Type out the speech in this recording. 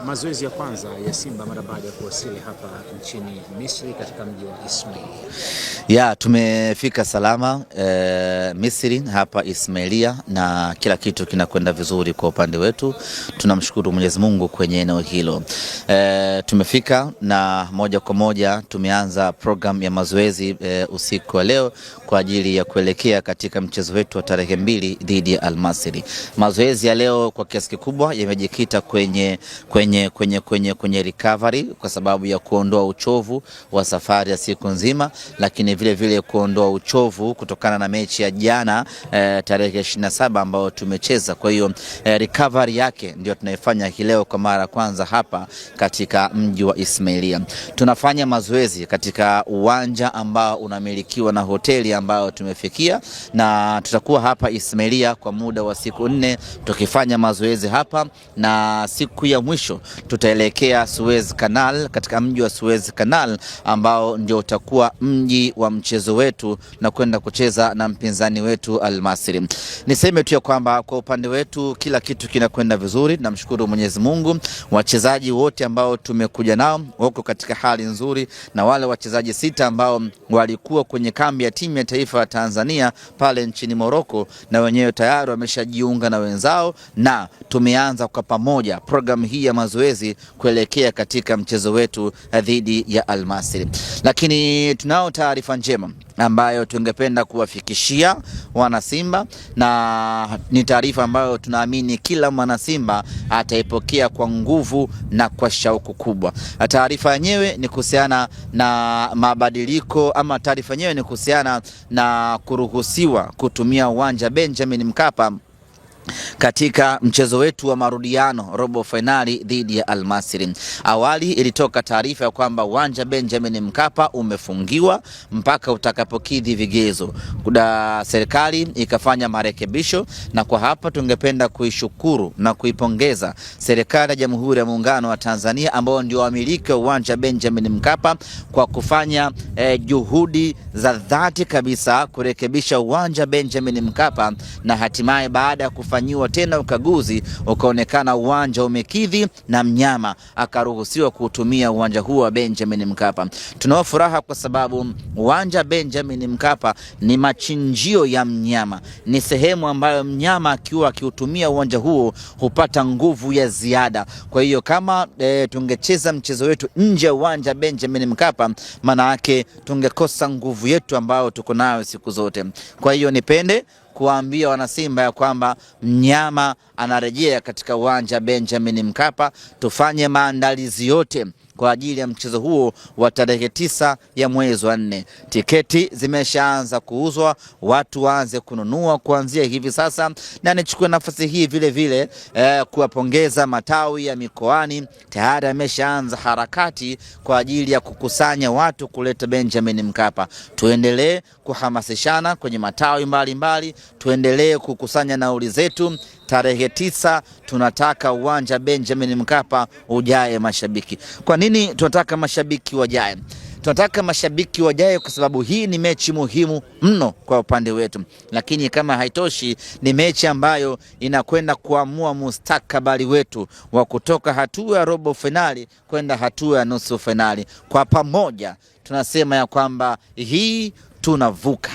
Mazoezi ya kwanza ya Simba mara baada ya kuwasili hapa nchini Misri katika mji wa Ismailia. Ya, tumefika salama Misri hapa Ismailia na kila kitu kinakwenda vizuri kwa upande wetu. Tunamshukuru Mwenyezi Mungu kwenye eneo hilo. Tumefika na moja kwa moja tumeanza program ya mazoezi usiku wa leo kwa ajili ya kuelekea katika mchezo wetu wa tarehe 2 dhidi ya Al Masry. Mazoezi ya leo kwa kiasi kikubwa yamejikita kwenye recovery kwa sababu ya kuondoa uchovu wa safari ya siku nzima, lakini vile vile kuondoa uchovu kutokana na mechi ya jana tarehe 27 ambayo tumecheza. Kwa hiyo recovery yake ndio tunaifanya hii leo kwa mara kwanza hapa katika mji wa Ismailia. Tunafanya mazoezi katika uwanja ambao unamilikiwa na hoteli ambayo tumefikia, na tutakuwa hapa Ismailia kwa muda wa siku 4 tukifanya mazoezi hapa, na siku ya mwisho tutaelekea Suez Canal, katika mji wa Suez Canal ambao ndio utakuwa mji wa mchezo wetu na kwenda kucheza na mpinzani wetu Al Masry. Niseme tu ya kwamba kwa upande wetu kila kitu kinakwenda vizuri, namshukuru Mwenyezi Mungu. Wachezaji wote ambao tumekuja nao wako katika hali nzuri, na wale wachezaji 6 ambao walikuwa kwenye kambi ya timu ya taifa ya Tanzania pale nchini Morocco na wenyewe tayari wameshajiunga na wenzao, na tumeanza kwa pamoja program hii ya mazoezi kuelekea katika mchezo wetu dhidi ya Al Masry. Lakini tunao taarifa njema ambayo tungependa kuwafikishia wana Simba, na ni taarifa ambayo tunaamini kila mwana Simba ataipokea kwa nguvu na kwa shauku kubwa. Taarifa yenyewe ni kuhusiana na mabadiliko ama taarifa yenyewe ni kuhusiana na kuruhusiwa kutumia uwanja Benjamin Mkapa katika mchezo wetu wa marudiano robo finali dhidi ya Al Masry. Awali ilitoka taarifa ya kwamba uwanja Benjamin Mkapa umefungiwa mpaka utakapokidhi vigezo. Serikali ikafanya marekebisho, na kwa hapa tungependa kuishukuru na kuipongeza serikali ya Jamhuri ya Muungano wa Tanzania ambao ndio wamiliki wa uwanja Benjamin Mkapa kwa kufanya juhudi za dhati kabisa kurekebisha uwanja Benjamin Mkapa, na hatimaye baada ya kufanyiwa tena ukaguzi ukaonekana uwanja umekidhi na mnyama akaruhusiwa kuutumia uwanja huo wa Benjamin Mkapa. Tunao furaha kwa sababu uwanja Benjamin Mkapa ni machinjio ya mnyama, ni sehemu ambayo mnyama akiwa akiutumia uwanja huo hupata nguvu ya ziada. Kwa hiyo kama tungecheza mchezo wetu nje ya uwanja Benjamin Mkapa, maana yake tungekosa nguvu yetu ambayo tuko nayo siku zote. Kwa hiyo nipende kuambia wanasimba ya kwamba mnyama anarejea katika uwanja Benjamin Mkapa. Tufanye maandalizi yote kwa ajili ya mchezo huo wa tarehe 9 ya mwezi wa 4. Tiketi zimeshaanza kuuzwa, watu waanze kununua kuanzia hivi sasa. Na nichukue nafasi hii vile vile kuwapongeza matawi ya mikoani, tayari ameshaanza harakati kwa ajili ya kukusanya watu kuleta Benjamin Mkapa. Tuendelee kuhamasishana kwenye matawi mbalimbali, tuendelee kukusanya nauli zetu. Tarehe 9 tunataka uwanja Benjamin Mkapa ujae mashabiki. Kwa nini tunataka mashabiki wajae? Tunataka mashabiki wajae kwa sababu hii ni mechi muhimu mno kwa upande wetu, lakini kama haitoshi, ni mechi ambayo inakwenda kuamua mustakabali wetu wa kutoka hatua ya robo finali kwenda hatua ya nusu finali. Kwa pamoja tunasema ya kwamba hii tunavuka.